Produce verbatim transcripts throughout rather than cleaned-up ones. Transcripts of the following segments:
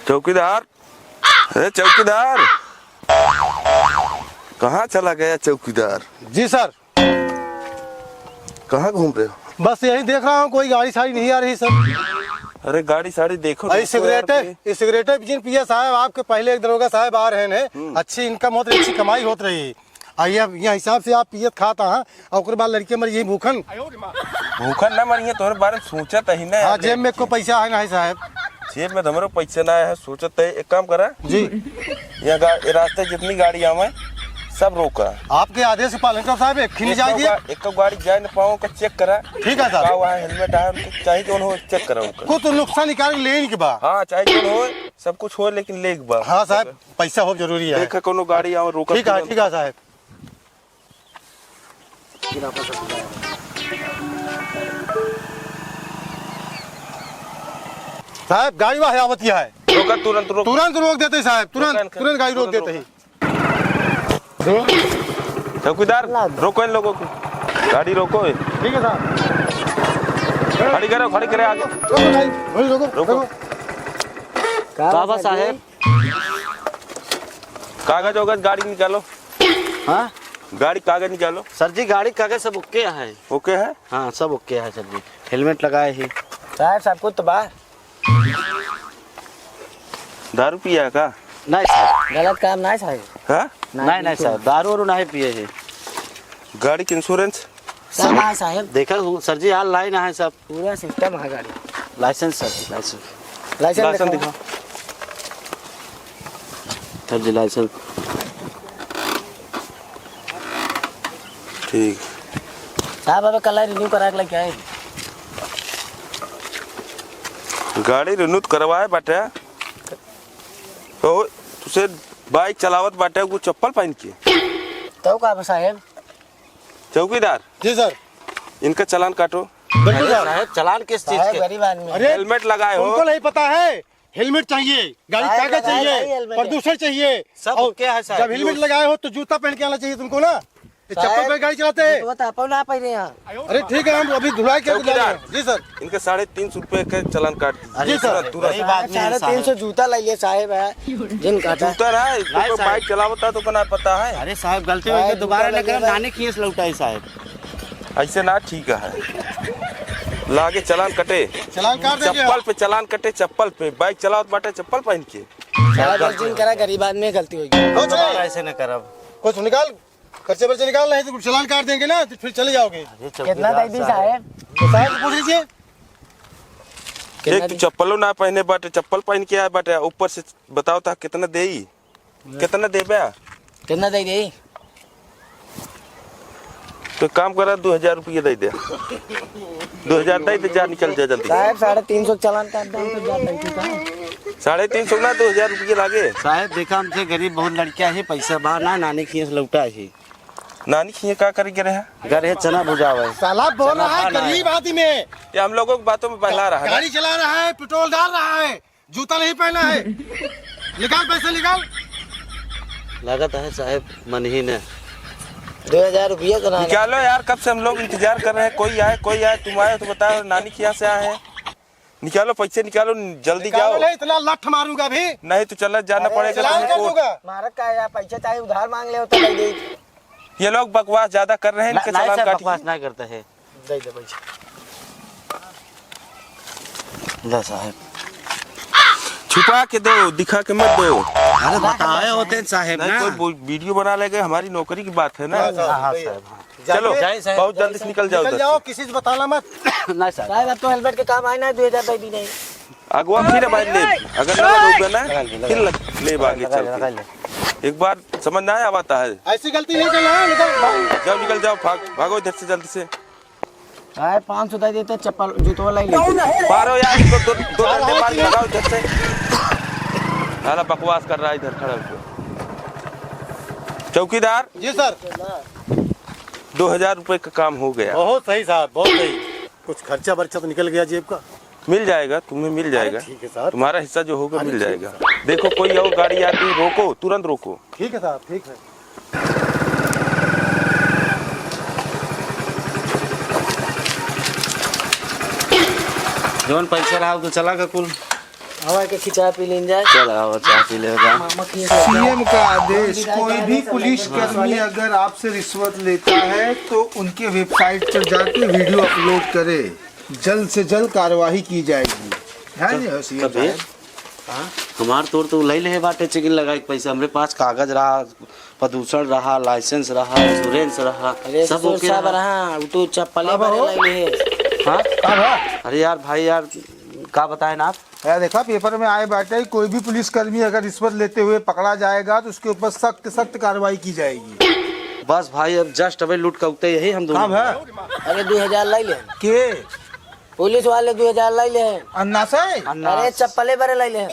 चौकीदार, अरे चौकीदार, कहाँ चला गया चौकीदार? जी सर। कहाँ घूम रहे हो? बस यही देख रहा हूँ, कोई गाड़ी साड़ी नहीं आ रही सर। अरे गाड़ी साड़ी देखो, अरे देखो यार सिगरेट है, भाई। ये सिगरेट है जिन पिया साहब, आपके पहले एक दरोगा साहब आ रहे हैं, हम्म। अच्छी इनकम होत रही, अच्छी कमाई होत रही। आ ये, ये हिसाब से आप पियत खात हैं, और ओकरे बाद लड़के मर यही भूखन। भूखन ना मरिए, तोहरे बारे में सोचत ही ना हाँ, यार। जेब में एको पैसा है ना है साहब। जेब में तो हमरो पैसा ना है, सोचत है, एक काम करा। जी। ये गा-, ये रास्ते जितनी गाड़ी आवे, सब रोका। आपके आदेश के पालन करो साहब, एक ही नहीं एको जाएगी। गा-, एको गाड़ी जाए न पाओ, ओकर चेक करा। ठीक है साहब। का हुआ है, हेलमेट है, उनको चाहे जौन हो, चेक करा ओकर। कुछ नुकसान निकाल के ले ही के बा। हाँ, चाहे जौन हो, सब कुछ हो, लेकिन ले के बा। हाँ साहब, पैसा हो जरूरी है। देखा कोनो गाड़ी आवे, रोका ठीक है, तुरंत। ठीक है साहब। साहब, गाड़ी वाह आवत है। रोका, तुरंत रोक। तुरंत रोक देते साहब, तुरंत, रोका इनका, तुरंत गाड़ी रोक तुरंत देते रोका। ही। चौकीदार, रोको इन लोगों को, गाड़ी रोको। ठीक है साहब। खड़ी करो, खड़ी करे आगे। रोको भाई, भाई रोको, रोको। रोको। का बा साहब? कागज ओगज गाड़ी निकालो। हाँ? गाड़ी कागज निकालो। सर जी, गाड़ी कागज सब ओके है। ओके है? हाँ, सब ओके है सर जी। हेलमेट लगाए ही। साहब, सब कुछ तो बा। दारू पिया है का? नहीं सर। गलत काम नहीं सर। हाँ? नहीं, नहीं सर, दारू वारू नहीं पिए है। गाड़ी के इंश्योरेंस? सब है साहब। देखा हूँ सर जी, ऑनलाइन है सब। पूरा सिस्टम है गाड़ी। License sir, license. License license दिखाओ। दिखाओ। सर जी, लाइसेंस। ठीक। साहब, अब कल रिन्यू करा के लेके आए। गाड़ी रिन्यू करवाए बाटे। तो तुसे बाइक चलावत बाटे, वो चप्पल पहन के। तो का बा साहब? चौकीदार। जी सर। इनका चालान काटो। बिल्कुल अरे सर। साहब, चालान किस चीज साहब, के? गरीब आदमी। अरे, हेलमेट लगाए हो। उनको नहीं पता है, हेलमेट चाहिए, गाड़ी साहब, कागज लगाए चाहिए, नहीं हेलमेट। प्रदूषण चाहिए। सब और ओके है साहब। जब हेलमेट लगाए हो तो जूता पहन के आना चाहिए तुमको ना, ये चप्पल साहब, पहन गाड़ी चलाते हैं। जूतवा तो आप ना पहने हैं। अरे ठीक है, हम अभी धुला के चौकीदार। जी सर। इनका साढ़े तीन सौ रुपए का चालान काट दीजिए। अरे जी सर। तुरंत, तुरंत। गरीब आदमी है साढ़े तीन सौ साहब। जूता लाइए साहब है, जिन काटा। जूता ना, नहीं तुमको साहब। बाइक चलावता तो का ना पता है। अरे साहब, गलती हो गई, साहब, दोबारा जूता ना लाइए करब, साहब। नानी खीस लौटाई साहब। ऐसे ना ठीक है, लागे चालान कटे। चालान काट देंगे। चप्पल पे चालान कटे, चप्पल पे। बाइक चलावत बाटे चप्पल पहन के। साहब, गलती जिन करा, गरीब आदमी गलती हो गई। कुछ नहीं। दोबारा ऐसे ना करब। कुछ निकाल, खर्चे बर्चे निकाल, नहीं तो चालान काट देंगे ना, तो फिर चले जाओगे। अरे चौकीदार कितना दे दी साहब। साहब? तो साहब से पूछ लीजिए। कितना एक तो दी? चप्पलो ना पहने बाटे, चप्पल पहन के आए बाटे, ऊपर से बताओ ता कितना देई? कितना देबे? कितना दे दी? तो काम करा, दो हजार रुपये दे दे। दो हजार दे दे, जा निकल जा जल्दी। साहब, साढ़े तीन सौ चालान काट दे, हम तो जा बैठे का। साढ़े तीन सौ ना, दो हजार रुपये लागे। साहब, देखा, हमसे गरीब बहुत लड़किया है, पैसा बा ना, नानी खीस लौटा है। नानी खीस का करे के रहे? घर है, चना भुजावे। साला बोल रहा है, चना खाना है। गरीब आदमी है। ये हम लोगों की बातों में बहला रहा है ना? गाड़ी चला रहा है, पेट्रोल डाल रहा है, जूता नहीं पहना है। निकाल पैसे, निकाल। लागत है साहब, मन ही ने। दो हजार रुपया तो ना निकालो यार, कब से हम लोग इंतजार कर रहे हैं, कोई आए, कोई आए, तुम आए हो तो बताओ, नानी के यहाँ से आए हैं। निकालो पैसे, निकालो, जल्दी निकालो जाओ। नहीं, इतना लठ मारूंगा अभी। नहीं तो चला जाना अरे, पड़ेगा चलान तुमको। कर दूंगा। मारत का है यार, पैसे चाहे उधार मांग ले तो दे दे। ये लोग बकवास ज्यादा कर रहे हैं, ना, इनके नहीं चालान सर, काटिए। बकवास नहीं करते हैं। दे दे पैसा। ले साहब। छुपा के दो, दिखा के मत दो। अरे बताए होते हैं साहब नहीं, ना। कोई बो-, वीडियो बना लेंगे, हमारी नौकरी की बात है ना। हाँ, हाँ, हाँ, सही है। साहब, हाँ। चलो, जाइए साहब, बहुत जल्दी से निकल जाओ निकल उधर जाओ, से। किसी से बताना मत। नहीं साहब। साहब, अब तो हेलमेट के काम आए ना, दो हजार दे दी नहीं। अगवा फिर भाई ले, अगर ना रोक ना, लगा ले, लगा फिर ले। लग, ले आगे लगा ले, चल के। लगा ले। एक बार समझ ना आया बात है। ऐसी गलती नहीं करना है, निकल। जाओ, निकल जाओ, भाग, भागो इधर से जल्दी से। आए, पाँच सौ दे देते, चप्पल, जूतवा लाई लेते। मारो यार, इसको दो, दो डंडे मार के भगाओ इधर से। साला बकवास कर रहा है इधर खड़ा होकर। चौकीदार। जी सर। दो हजार रुपए का काम हो गया। बहुत सही साहब, बहुत सही। कुछ खर्चा बर्चा तो निकल गया जेब का। मिल जाएगा, तुम्हें मिल अरे जाएगा। ठीक है साहब। तुम्हारा हिस्सा जो होगा, अरे मिल ठीक है जाएगा। साहब। देखो, कोई और गाड़ी आती है, रोको, तुरंत रोको। ठीक है साहब, ठीक है। जौन पैसा रहा, वो तो चला गया कुल। हवा के खिंचा पी लीन जाए। चल, आओ, चाय पी ले जा। मामा की सीएम का आदेश, कोई भी पुलिसकर्मी अगर आपसे रिश्वत लेता है तो उनके वेबसाइट पर जाके वीडियो अपलोड करें, जल्द से जल्द कार्यवाही की जाएगी। ध्यान रहे सीएम कभी? साहब। हाँ? हमार तोर तो लई लेहे बाटे चेकिंग लगाई के पैसा, हमरे पास कागज रहा, प्रदूषण रहा, लाइसेंस रहा, इंश्योरेंस रहा, अरे सब ससुर ओके साहब रहा। रहा, उ तो चप्पले अब भरे हो? लई लेहे। हाँ? अब हो? अरे यार भाई यार, का बताएं ना आप? यार देखा, पेपर में आए बाटे, कोई भी पुलिसकर्मी अगर रिश्वत लेते हुए पकड़ा जाएगा तो उसके ऊपर सख्त, सख्त कार्रवाई की जाएगी। बस भाई, अब just अबे लूट के उगते यही हम दोनों। का भा? अरे, दो हजार लाई ले। के? पुलिस वाले दो हजार लाई ले। अन्ना से? अन्ना। अरे, चप्पले भरे लाई ले।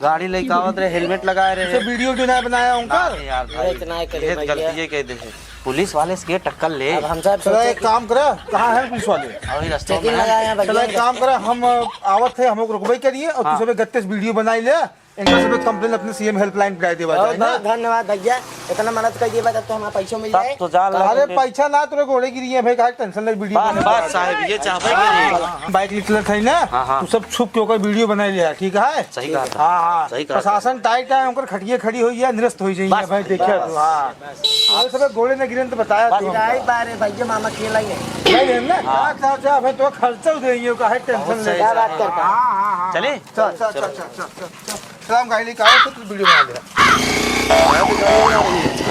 गाड़ी लेके आवत रहे, हेलमेट लगाए रहे। तो वीडियो क्यों ना बनाया उनका? ना यार भाई, इतना ही करे ये तो भैया। गलती ये कह दे है। पुलिस वाले से के टक्कर ले। अब हम सब चलो, सोचे एक कि काम करा, कहाँ है पुलिस वाले? अभी रास्ते चेकिंग में है। लगाए हैं चलो, भैया। एक काम करा, हम, अ, आवत है, हम लोग रुकबे करिए और हाँ। तू सब इकतीस वीडियो बनाई ले, इनका सब एक कंप्लेन अपने सीएम हेल्पलाइन पे दे देवा बहुत जाए ना। बहुत धन्यवाद भैया, इतना मदद कर दिए, तब तो हमारा पैसों मिल तब जाए। तो जा तब लगा अरे के। पैसा ना, तोरे गोड़े गिरी है भाई, काहे टेंशन ले, वीडियो बस, बना बस ले। साहब, ये चाहबे हाँ, करी। हाँ, हाँ। बाइक निकलत है ना, हाँ, हाँ। तू सब छुप के ओकर वीडियो बनाई ले, ठीक है? सही कहा था। हाँ, हाँ। सही कहा था। प्रशासन टाइट है, ओकर खटिए खड़ी होई है, निरस्त होई जाइए बस, भाई, देखिए बस। तू, हाँ। अरे सब गोड़े न गिरन तो बताया बस। तू हमको। नहीं बारे भैया, मामा खेला ही है। नहीं है ना? हाँ। अच्छा, अच्छा, भाई तो खर्चा दे, ये काहे टेंशन बहुत ले? सही, क्या बात करता है? हाँ, हाँ, हाँ। चले? चल, चल, चल, चल, चल, चल। सलाम गाड़ी लेके आओ, फिर वीडियो बना दे।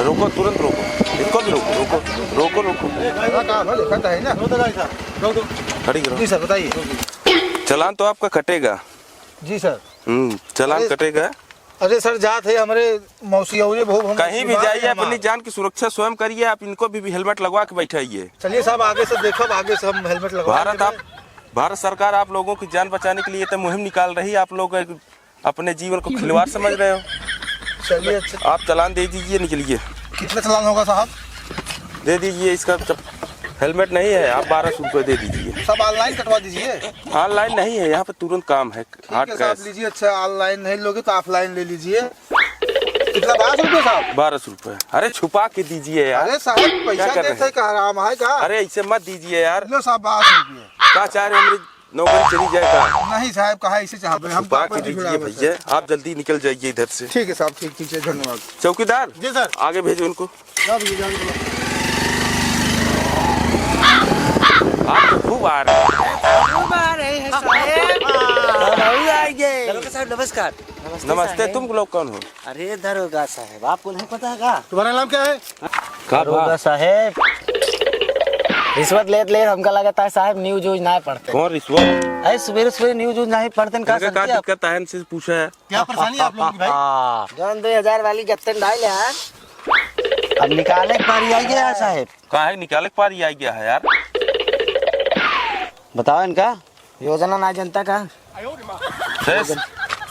रोको, तुरंत रोको, इसको भी रोको, रोको, रोको, रोको। ए, भाई, का, का, भाई, देखा तो है ना। खड़ी करो। जी सर, बताइए। चालान तो आपका कटेगा। जी सर। हम्म, चालान अरे, कटेगा। अरे सर, जात है हमरे मौसी और ये बहुत हम कहीं भी बीमार जाइए, हैं अपनी हमार। जान की सुरक्षा स्वयं करिए। आप इनको भी, भी हेलमेट लगवा के बैठाइए। चलिए साहब, आगे से देखब, आगे से हम हेलमेट लगवा भारत लेंगे। आप, भारत सरकार आप लोगों की जान बचाने के लिए तो मुहिम निकाल रही है। आप लोग अपने जीवन को खिलवाड़ समझ रहे हो। चलिए, अच्छा। आप चालान दे दीजिए, निकलिए। कितना चालान होगा साहब? दे दीजिए इसका, जब हेलमेट नहीं है, आप बारह सौ रुपये दे दीजिए। सब ऑनलाइन कटवा दीजिए। ऑनलाइन नहीं है, यहाँ पे तुरंत काम है, ठीक हार्ड है साहब, कैश। लीजिए। अच्छा, ऑनलाइन नहीं लोगे तो ऑफलाइन ले लीजिए। कितना, बारह सौ रुपये साहब? बारह सौ रुपये। अरे छुपा के दीजिए यार। अरे साहब, क्या पैसा कर रहे देते हैं? का हराम है का? अरे ऐसे मत दीजिए यार। लो साहब, बारह सौ रुपये। का चाह रहे हो, मेरी नौकरी चली जाए का? नहीं साहब, कहाँ ऐसे चाहते हैं? हम तो छुपा के आपस में दीजिए जुड़ाव है, भैया, सर। आप जल्दी निकल जाइए इधर से। ठीक है साहब, ठीक, ठीक है, धन्यवाद। चौकीदार, जी सर। आगे भेजो इनको। जाओ भैया, जाओ, जाओ। आप तो खूब आ रहे हैं। खूब आ रहे हैं साहेब। हाँ, हम भी आएंगे। दरोगा साहब, नमस्कार। नमस्ते नमस्ते, साहेब। तुम लोग कौन हो? अरे दरोगा साहेब, आपको नहीं पता है का? तुम्हारा नाम क्या है? का दरोगा बा? साहेब, रिश्वत लेत लेत हमका लगता है साहेब, न्यूज व्यूज ना पढ़ते। कौन रिश्वत? अरे सुबेरे सुबेरे न्यूज व्यूज नहीं पढ़ते, का इनका का समझे आप? दिक्कत है, इनसे पूछा है। क्या परेशानी है आप लोगों की भाई? जौन दो हजार वाली जत्तन डाल है, अब निकाले के पारी आई गया है साहेब। काहे निकाले के पारी आई गया है यार? बताओ इनका। योजना ना जनता का। से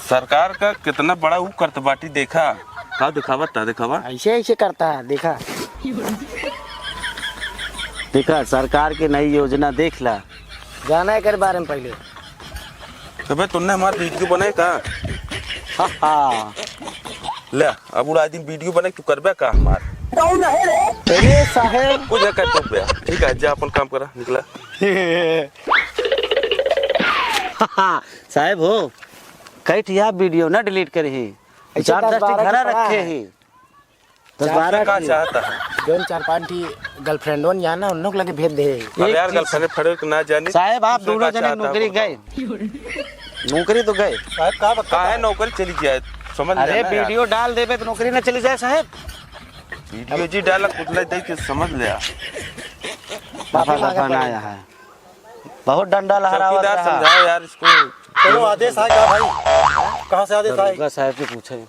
सरकार का कितना बड़ा ऊ करत बाटी, देखा। का दिखावा, ता दिखावा। ऐसे, ऐसे करता है, देखा। देखा, सरकार के नई योजना देख ला। जाना एकर बारे में पहिले। अबे, तुमने हमार वीडियो बनाए का? हा, हा। ले, अब उड़ा दिन वीडियो बने, तू करबे का हमार? कौन है रे? अरे साहेब। कुछ है का चुप बे? ठीक है, जा अपन काम करा, निकला। साहेब हो, कई ठिया वीडियो ना डिलीट करे ही। ऐसे चार दस दस ठी बारह घरा ठो पड़ा रखे है। ही। दस चार बारह का ठी। चाहता है? जौन चार पांच ठी गर्लफ्रेंडवन यहाँ ना, उन लोग लगे भेज दे। अब एक यार चीज। गर्लफ्रेंड फ्रेंड के ना जानी। साहेब, आप दूसरे दोनों का जने चाहता है नौकरी बोलो। गए। नौकरी तो गए। साहेब, का बता काहे रहे? नौकरी चली जाए? समझ अरे, लेना यार। वीडियो डाल देबे तो नौकरी ना चली जाए साहेब। वीडियो जी डाला, कुछ नहीं देख के समझ ले यार। माफी दफा मांगे दफा ना पड़ेगा। आया है। बहुत डंडा लहरावत चौकीदार रहा। समझाओ यार इसको। चलो, आदेश आए का भाई? कहाँ से आदेश आए? दरोगा साहब से पूछे।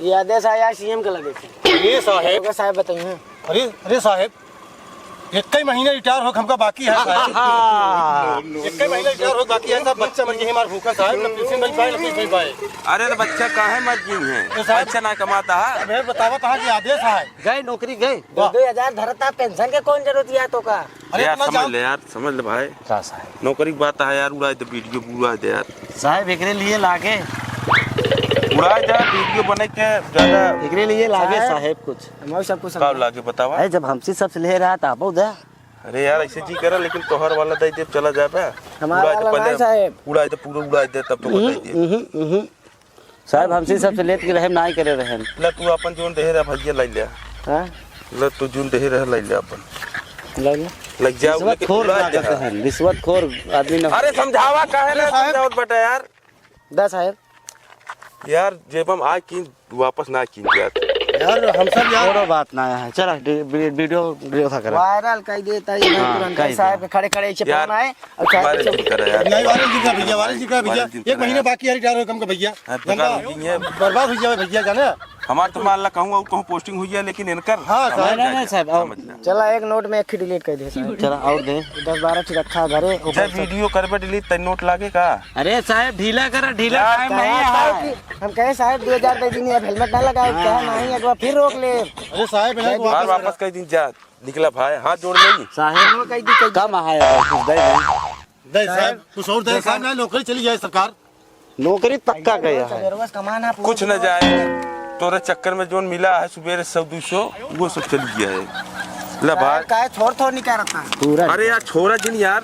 ये आदेश आया सीएम के लगे से। ये साहेब। दरोगा साहब बताइए। अरे, अरे साहेब, एक ही महीना रिटायर हो हमका बाकी है साहेब। एक ही महीना रिटायर हो बाकी है साहब, बच्चा मर गई हमारे भूखा साहेब, न पेंशन मिल पाए, न कुछ मिल पाए। अरे तो बच्चा काहे मर गई है? तो साहब, बच्चा ना कमाता है। मैं बतावत हूँ कि आदेश है। गए नौकरी गए। वाह। दो हजार धरता पेंशन के कौन जरूरत है तो का? अरे यार, इतना समझ जान- ले यार, समझ ले भाई। का साहेब? नौकरी की बात है यार, उड़ा दे वीडियो, उड़ा दे यार। साहेब, एकरे लिए लागे। उड़ा दे वीडियो बने के ज्यादा। एकरे लिए लागे साहेब। साहेब कुछ। हम सब कुछ का समझा। लागे बतावा? अरे, जब हमसे सबसे ले रहा था, बहुत है। अरे यार, ऐसे जी करे, लेकिन तोहर वाला दे दे, चला जाबे। हमारा उड़ा दे वाला पहले, नहीं साहेब। उड़ा दे, पूरा उड़ा दे, तब तो हम्म, बताई दे। हम्म, हम्म। साहब, हमसे सबसे लेत के रहे, नाहीं करे रहे। ले तू अपन जोन देहे रहा भैया, लाई ले। हाँ? ले तू जोन देहे रहा, लाई ले अपन। लाई ले। लग जाओ, लेकिन रिश्वतखोर उड़ा लागत दे। है, रिश्वतखोर आदमी ना। अरे समझावा काहे ना साहब। समझावत बेटा यार। दस है। यार, जेब हम आज की वापस ना की जात। यार, हम सब यार कोनो बात ना है। चला, डि-, वी-, वीडियो, वीडियो था करा। वायरल कर देता है, हाँ, तुरंत कर दे। साहब के खड़े खड़े ऐसे यार, फोन आए। अच्छा, वायरल अच्छा। जिन करा यार। नहीं, वायरल जिन करा भैया, वायरल जिन करा भैया। वायरल जिन एक करा महीने यार। बाकी है रिटायर होए कम का भैया। हाँ, जनता बेकार जिन है। बर्बाद हो जावे भैया, जाने। हमार तो मान ला कहूँ और कहूँ पोस्टिंग हुई है, लेकिन इनकर हाँ, समझ साहब। जा, नहीं, नहीं, साहब, और समझ जा। चला, एक नोट में एक ही डिलीट कर दे, साहब। चला, और दे। दस बारह ठो रखा घरे, जब ओकर सब वीडियो करबे डिलीट, तब नोट लागे का? अरे साहब, ढीला करा, ढीला यार, टाइम नहीं है। हम कहे, साहब, दो हजार दे दीनी, अब हेलमेट ना लगाओ, हाँ। क्या नहीं, एक बार फिर रोक ले। अरे साहब, इन्हें बार वापस वापस कर दीन जा। निकला भाई, हाथ जोड़ ले। साहेब, कम आया है, कुछ दे दे। दे साहेब, कुछ और दे साहेब, ना नौकरी चली जाए सरकार। नौकरी पक्का गया है। कुछ न जाए, तोरे चक्कर में जोन मिला है सुबेरे सौ दो सौ, वो सब चली गया है। ले भाई। काहे थोड़ थोड़ निकाल रखा है? पूरा। अरे यार, छोरा जिन यार।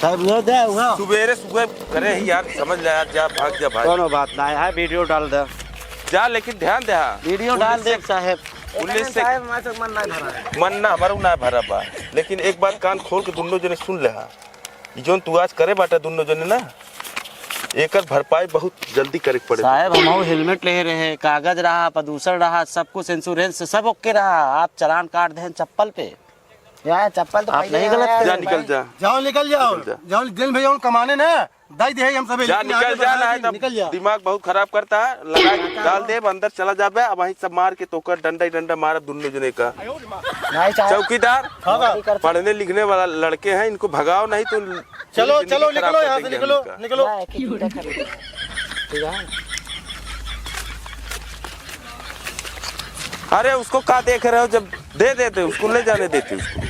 साहेब, वो दे, वो। सुबेरे सुबह करे ही यार, समझ ले यार, जा भाग जा भाई। कोनो बात ना है, वीडियो डाल दे। जा, लेकिन ध्यान दे, हाँ। वीडियो डाल दे, साहेब। पुलिस से साहेब, हमारे से मन ना भरा है। मन ना, हमारा ना भरा बा। लेकिन एक बात कान खोल के दुन्नो जने सुन ले हा। ई जोन तू आज करे बाटा दुन्नो जने ना, एकर भरपाई बहुत जल्दी करे के पड़े। साहेब, हमहू हेलमेट ले रहे, कागज रहा, प्रदूषण रहा, सब कुछ, इंश्योरेंस, सब ओके रहा। आप चालान काट दें चप्पल पे। यार, चप्पल तो आप पहले नहीं गलत आया कर जा, है निकल भाई। जा। जाओ, निकल जाओ। निकल जा। जाओ, दिन भैया, उन कमाने ना। दाई दे हम सब, जा, लेकिन निकल आगे जा, बढ़ा ना के है तब निकल जा। दिमाग बहुत खराब करता है, लगा के डाल दे, अंदर चला जाबे। अब वहीं सब मार के तोकर डंडा ही डंडा मारब दुन्नो जने का। भाई साहब। चौकीदार, हाँ, साहब। पढ़ने लिखने वाला लड़के हैं, इनको भगाओ, नहीं तो चलो, जिंदगी चलो, खराब निकलो कर यहाँ से, देंगे निकलो, हम इनका। निकलो। ठीक है। अरे, उसको का देख रहे हो, जब दे देते उसको, ले जाने देते उसको।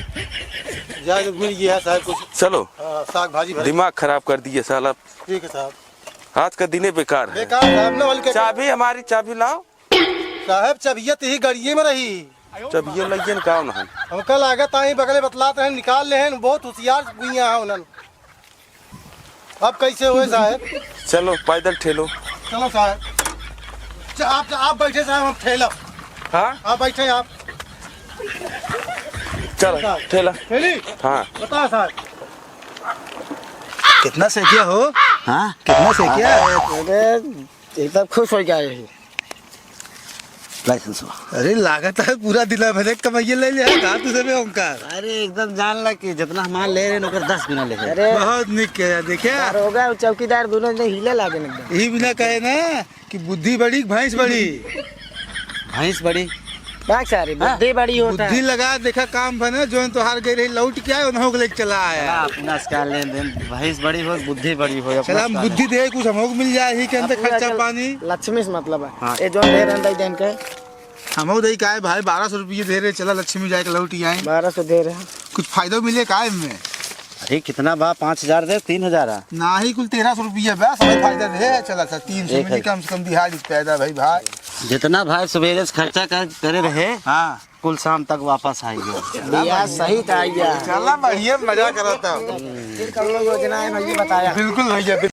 जा, मिल गया साहब कुछ। चलो। हाँ, साग भाजी भरे। दिमाग खराब कर दिए साला। ठीक है साहब। आज का दिने बेकार है। बेकार साहब, ना वाली के चाबी हमारी, चाबी लाओ। साहब, चाबिया तो ही गाड़िए में रही। चाबिया लगियन का ना है? हमका लागत आई बगले बतलात रहे, निकाल ले हैं, बहुत होशियार गुइया है उन्हन। अब कैसे हुए साहब? चलो, पैदल ठेलो। चलो साहब। च-, आप, आप बैठे साहब, हम ठेलब। हाँ? आप बैठे आप। चलो, साहब। ठेला। ठेली? हाँ। बता साहब। कितना से किया हो? हाँ? कितना से किया? अरे, एकदम खुश हो गया यही। लाइसेंस हुआ। अरे, लागत है पूरा दिना भरे कमाइए ले लिया, कहाँ तुझे में ओंकार? अरे, एकदम जान ला कि जितना हमार ले रहे हैं, ओकर दस गुना ले रहे हैं। अरे। बहुत निक किया, देखिया? दारोगा और चौकीदार दोनों ने हीले लागे एकदम। यही बिना कहे ना कि बुद्धि बड़ी, भैंस बड़ी। भैंस बड़ी? बात सारी, हाँ? बुद्धि बड़ी होता है। बुद्धि लगा, देखा काम बने, जो तोहार गए रही, लौट के आए, उन्हों को लेके चला आया। चला, अपना इसका लेन देन, भैंस बड़ी हो, बुद्धि बड़ी हो, अपना चला, हम इसका बुद्धि लेन। दे, कुछ हमको मिल जाए, ही के अंदर अब पूरा खर्चा चल, पानी। लक्ष्मी से मतलब है। हाँ। ये जो दे रहे हैं, दे इनके। हमहू दही काहे भाई, बारह सौ रुपये दे रहे, चला लक्ष्मी जाए के लौट ही आए। बारह सौ दे रहे हैं। कुछ फायदा मिले का इनमें? अरे कितना बा, पाँच हजार दे, तीन हजार आ। नाही, कुल तेरह सौ रुपया बा, सब फायदा दे, चला था, तीन सौ एक मिली हजार। कम से कम दिहाड़ी पैदा भाई, भाई। जितना भाई सुबेरे से खर्चा कर, करे रहे, हाँ। कुल शाम तक वापस आई गया। बियाह सही था, आइया। चला बढ़िया मजा करता। फिर कब लोग योजना है भाई, ये बताया। बिल्कुल भैया,